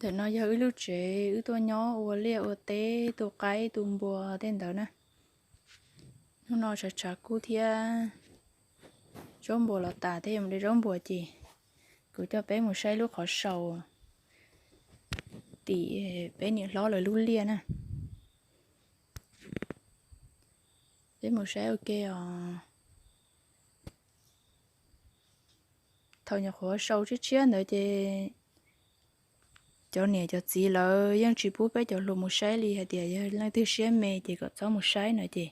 Ntawm no yog wb lub tsev, wb tuaj nyob ua liaj ua teb, tu qaib tu npua tej ntawd na. Hnub no tshav tshav kub thiab, zaub npua los tas thiab, yuav mus de zaub npua ces kuv coj peb mus saib lub qhov sau tim peb niam hlob lawv lub liaj na. Peb mus saib ua ke os. Thaum nyuam qhuav sau tshiab tshiab ntawd ces cov niam cov txiv lawv yeej tsis pub peb cov hluas mus saib li, hais tias yog leej twg siab me ces kom txhob mus saib no ces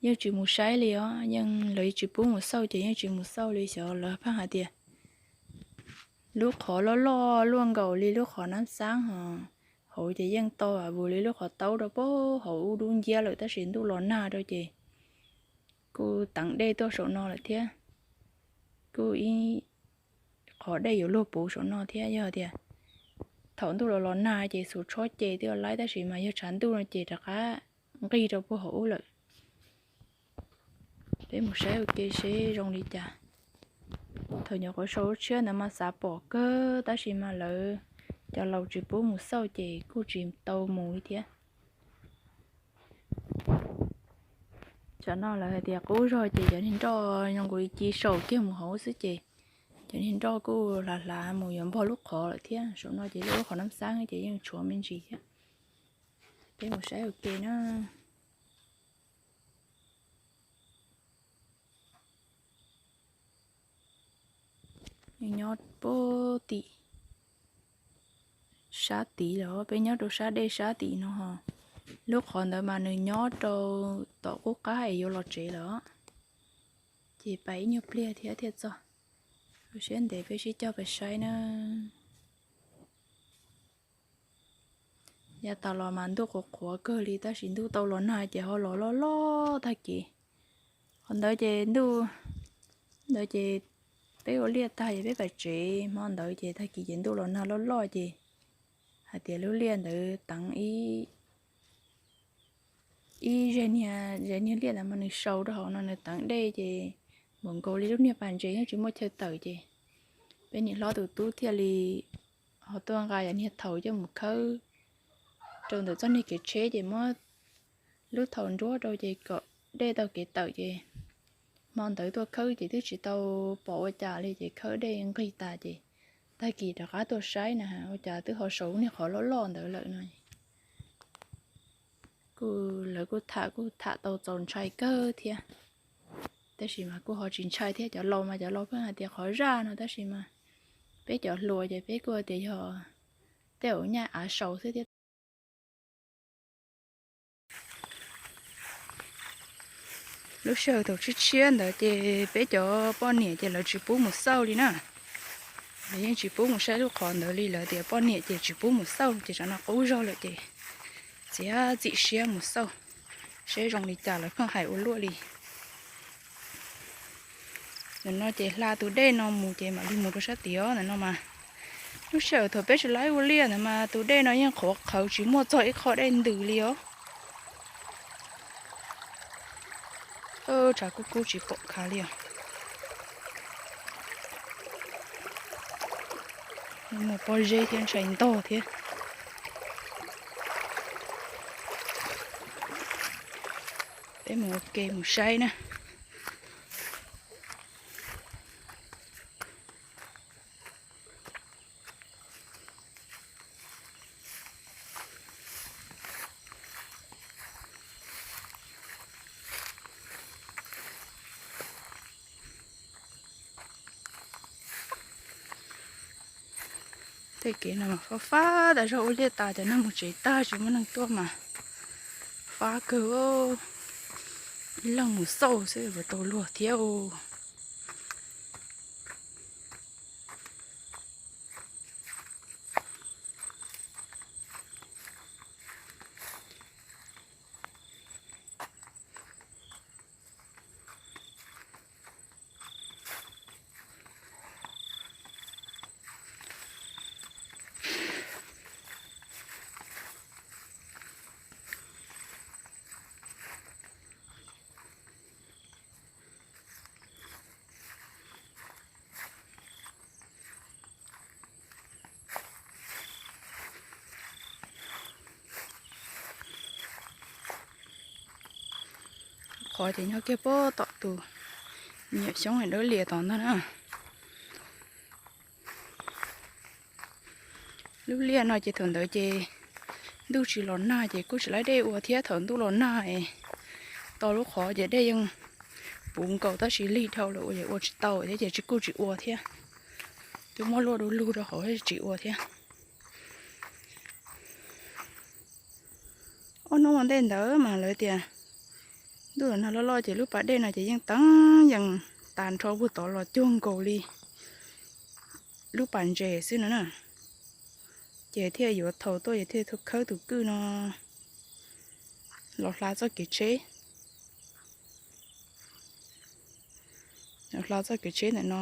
yeej tsis mus saib li os. Yeej lawv tsis pub mus xauj ces yeej tsis mus xauj li. Xyov lawv pheej hais tias lub qhov loj loj luaj nkaus li lub qhov nab xaab hos hauv ces yeej tau vus li lub qhov taub rau pem hauv ub dub nciab lawm, tab sis ntuj los nag rau ces kuj teev dej tuaj saum no lawm thiab. Kuj ib qhov dej yuav luag puv saum no thiab. Yog tias thaum ntuj los los nag ces xus tshob ces twb laib, tab sis mas yog tshav ntuj no ces rov qab nqig rau puag hauv ub lawm. Peb mus saib ua ke seb zoo li cas. Thaum nyuam qhuav sau tshiab ntawd mas xav pom kawg, tab sis mas lawv cov laus tsis pub mus xauj ces kuj tsis tau mus li thiab. Tsam no lawv hais tias qub zog ces cov niag nroj zoo nkaus li ci saum kiag mus hauv xwb ces cov niag nroj kuj hlav hlav mus yuav npog lub qhov lawm thiab. Saum no ces lub qhov nab xaab ces yeej tshuav me ntsis thiab. Peb mus saib ua ke na. Nyob puag tim sab tid los peb nyob rau sab dej sab tim no hos. Lub qhov ntawd mas nws nyob rau tom qub qab es yuav los tsev lawm, ces pais ib nyuag pliag thiab thiaj txog. Siab ntev peb sib cog pais saib na. Yav tas los mas ntuj qhuav qhuav kawg li, tab sis ntuj tau los nag ces ho los loj loj tag kis. Qhov ntawd ces ntuj, ntawd ces peb ua liaj tag es peb pais tsev, hmo ntawd ces tag kis ces ntuj los nag loj loj ces hais tias lub liaj ntawd teev ib, ib ze niag, ze niag liaj ntawd mas nws sau rau hauv no nws teev dej ces npaum nkaus li lub niag pas ntses yeej tsis muaj chaw tawm ces peb niam hlob tus tub thiaj li ho tuaj nqa yam niag thaum coj mus khawb rau ntawm txoj niag kev tsheb ces muab lub thaum nruab rau ces kom dej tau kev tawm ces hmo ntawd tuaj khawb ces twb tsis tau pom ua cas li ces khawb dej nqig tas ces tag kis rov qab tuaj saib na ua cas twb ho sau lub niag qhov loj loj ntawd lawm no. Kuj lawv kuj tham kuj tham tau txaus ntshai kawg thiab, tab sis mas kuj ho tsis ntshai thiab. Cov laus mas cov laus pheej hais tias qhov zaj no, tab sis mas peb cov hluas ces peb kuj tias yog tej zaum nyaj av sau xwb thiab. Lub sij hawm thaum tshiab tshiab ntawd ces peb cov poj niam ces lawv tsis pub mus xauj li na. Lawv yeej tsis pub mus saib lub qhov ntawd li, lawv tias poj niam ces tsis pub mus xauj ces tsam no qub zog lawm ces txiav txim siab mus xauj seb zoo li cas, lawv pheej hais ua luaj li. Ntawm no ces hla tus dej no mus ces mam li mus rau sab tid os. Ntawm no mas lub sij hawm thaum peb tsis laib ua liaj ntawd mas tus dej no yeej qhuav qhawv tsis muaj txog ib qho dej ntws li os. Tshav kub kub tsis pom khav li os. Muaj pob zeb thiab ntshai ntog thiab. Peb mus ua ke mus saib na. Tej kev no mas fab fab tas zog, ua liaj tas cov neeg mus tsev tag tsis muaj neeg tuaj mas fab kawg. Ib leeg mus xauj xwb yuav tau luag thiab. Qhov ces nyob kiag puag tom tus me nyuam xyoob dawb lias tom ntag na. Lub liaj no ces thaum ntawd ces ntuj tsis los nag ces kuj tsis laib dej ua thiab, thaum ntuj los nag es to lub qhov ces dej yeej puv nkaus tab sis lig dhau lawm ua ces ua tsis tau thiab ces tsis kuj tsis ua thiab. Twb muab luaj du lug rau hauv tsis ua thiab. Ob hnub ua ntej ntawd mas lawv tias ntuj los nag loj loj ces lub pas dej no ces yeej teeb yees tas nrho puag tod los cuag nkaus li lub pas ntses xwb no na. Ces thiaj yuav thaum tuaj ces thiaj khawb tus kwj no los hla txoj kev tsheb, los hla txoj kev tsheb ntawm no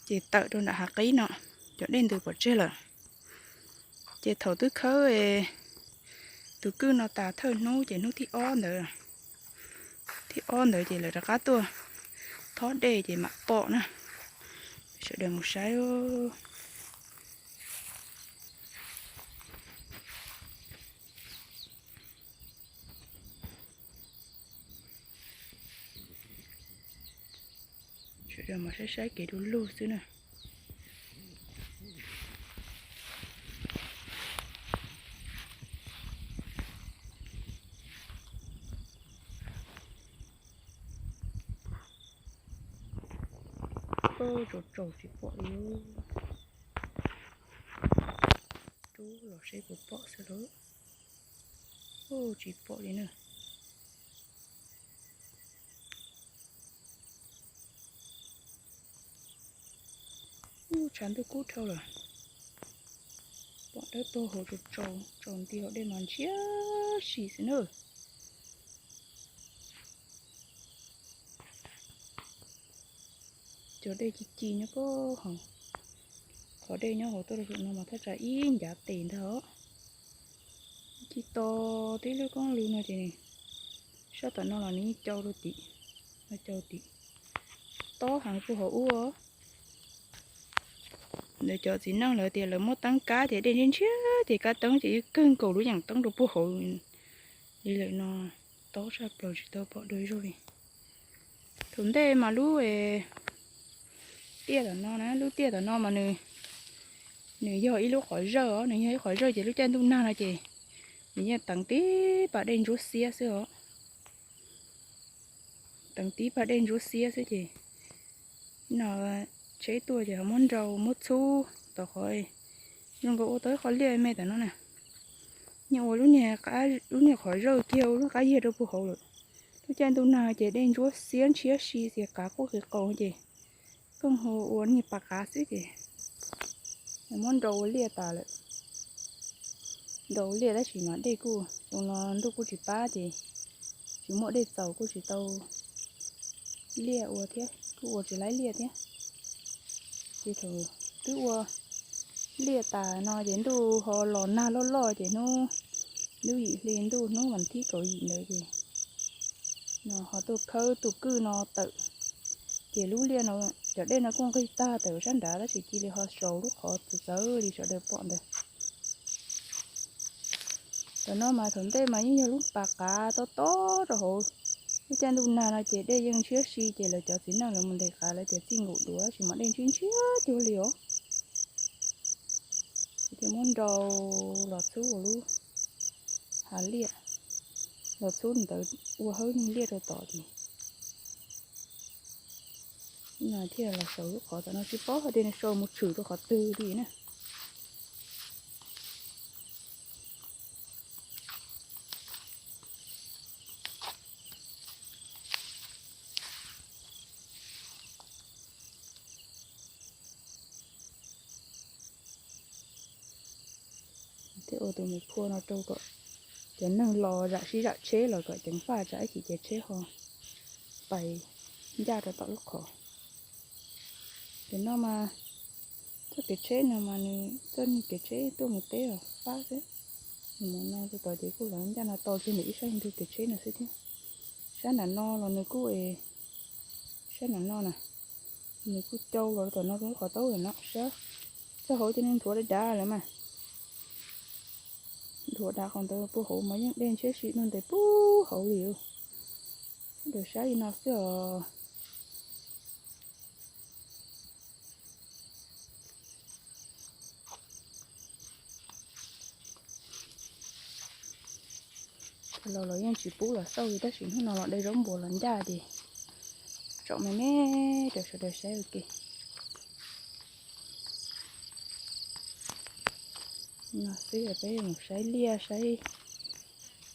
ces tawm rau nram hav qib no, cov dej ntws pov tseg lawm. Ces thaum twb khawb tus kwj no tas thawj hnub ces hnub thib ob ntawd, thib ob ntawd ces lawv rov qab tuaj thob dej ces mam pom na. Sawv daws mus saib. Sawv daws mas saib saib kev du lug xwb na. Tsaus tsaus tsis pom li. Rub los seb puas pom xwb lauj. Tsis pom li na. Ub, tshav ntuj kub dhau lawm. Pom dawb paug hauv tsaus tsaus, tsaus nti hauv dej mas ntshiab si xwb na. Cov dej ci ci nyob puag hauv, qhov dej nyob hauv tuaj rau saum no mas thaj tsam ib ncav tes ntag os. Ci to tib lub koob lug no ces sab tom no los nws yeej cau rau tim, cau tim, tob heev puag hauv ub. Ntawd cov txiv neej lawv tias lawv muab teeb kab ces dej ntshiab ntshiab ces kab teeb ces yeej kawg nkaus lub yeem teeb rau puag hauv li lawm no. Tob tshaj plaws tsis tau pom dua ib zaug li. Thaum ntej mas lub tiaj tom no na, lub tiaj tom no mas nws yog ib lub qhov zawj os, nws yog ib qhov zawj ces lub caij ntuj nag no ces nws yeej teev tib pas dej ntsuab xiab xwb os. Teev tib pas dej ntsuab xiab xwb ces no tsheb tuaj ces ho muab nrau muab txhub tom qhov, zoo nkaus ua tau ib qho liaj me tom no na. Nyias ua lub niag qhov zawj kiag ua lub qab yiag rau puag hauv lawm. Lub caij ntuj nag ces dej ntsuab xiab ntshiab si xiav qav quaj qis qaus ces kooj hu ua niag pas qav xwb ces muab nrau ua liaj tas lawm. Nrau ua liaj tab sis mas dej kuj zoo no ntuj kuj tsis pab ces tsis muaj dej txaus kuj tsis tau liaj ua thiab, kuj ua tsis laib liaj thiab. Ces thaum twb ua liaj tas no ces ntuj ho los nag loj loj ces hnub, hnub yim hli ntuj hnub vas thib kaum yim ntawd ces no ho tuaj khawb tus kwj no tawm. Ces lub liaj no, cov dej no kuj nqig tag tawm sab nrad tab sis cia li ho saus lub qhov txawv txawv li sawv daws pom ntawd. Tam no mas thaum ntej mas yeej yog lub pas qav tob tob rau hauv. Lub caij ntuj nag no ces dej yeej ntshiab si ces lawv cov txiv neej lawv mus ntes qav lawv tias txij nkaum duav tab sis mas dej ntshiab ntshiab cuag li os. Ces thiaj muab nrau los txhub ua lub hav liaj, los txhub ntawd ua hawb niag liaj rau tod ces no thiaj los saus lub qhov tom no tsis paub hais tias nws saus mus tshwm rau qhov twg li na. Thiaj ua tus mus phua no rau kom cov neeg los zam sib zam tsheb los kom ceev faj tsam ib chim ces tsheb ho pais ncaj rau tom lub qhov. Tam no mas txoj kev tsheb no mas nws txoj niag kev tsheb tuaj mus teb los fab xwb. Nws mus no rau tod ces kuj los ncaj no tau kiag ntawm ib sab ntug kev tsheb no xwb thiab. Sab nram no los nws kuj es, sab nram no na, nws kuj cau los rau tom no rau lub qhov taub lawm no sab. Txoj hauv ces nws nthuav dav dav lawm mas. Nthuav dav qhov ntawd puag hauv mas yeej dej ntshiab si no ntes puag hauv li. Ntawm saib li no xwb os. Los los yeej tsis pub los xauj li tab sis hnub no los de zaub npua los ncaj ces tsom me me rau sawv daws saib ua ke. No xwb peb yuav mus saib liaj saib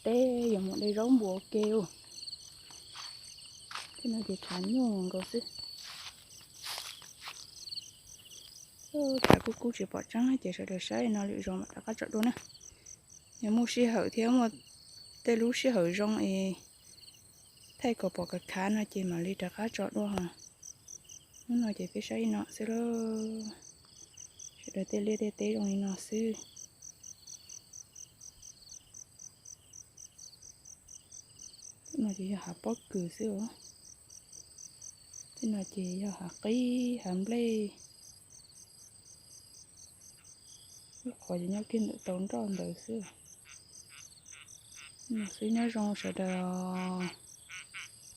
teb, yuav mus de zaub npua ua ke ua. Tej no ces tshav nyuj nkaus xwb. Tshav kub kub tsis pom tseeb ces sawv daws saib no lwm zaus mam rov qab tso dua na. Yog muaj sij hawm thiab muaj tej lub sij hawm zoo es thaij kom pom khav khav no ces mam li rov qab tso dua. Hnub no ces peb saib li no xwb lauj. Sawv daws tej liaj tej teb zoo li no xwb. Tej no ces yog hav pob kws xwb os. Tej no ces yog hav qib hav nplej. Lub qhov ces nyob kiag ntawm tau nroj ntawd xwb. No xwb nyob zoo sawv daws.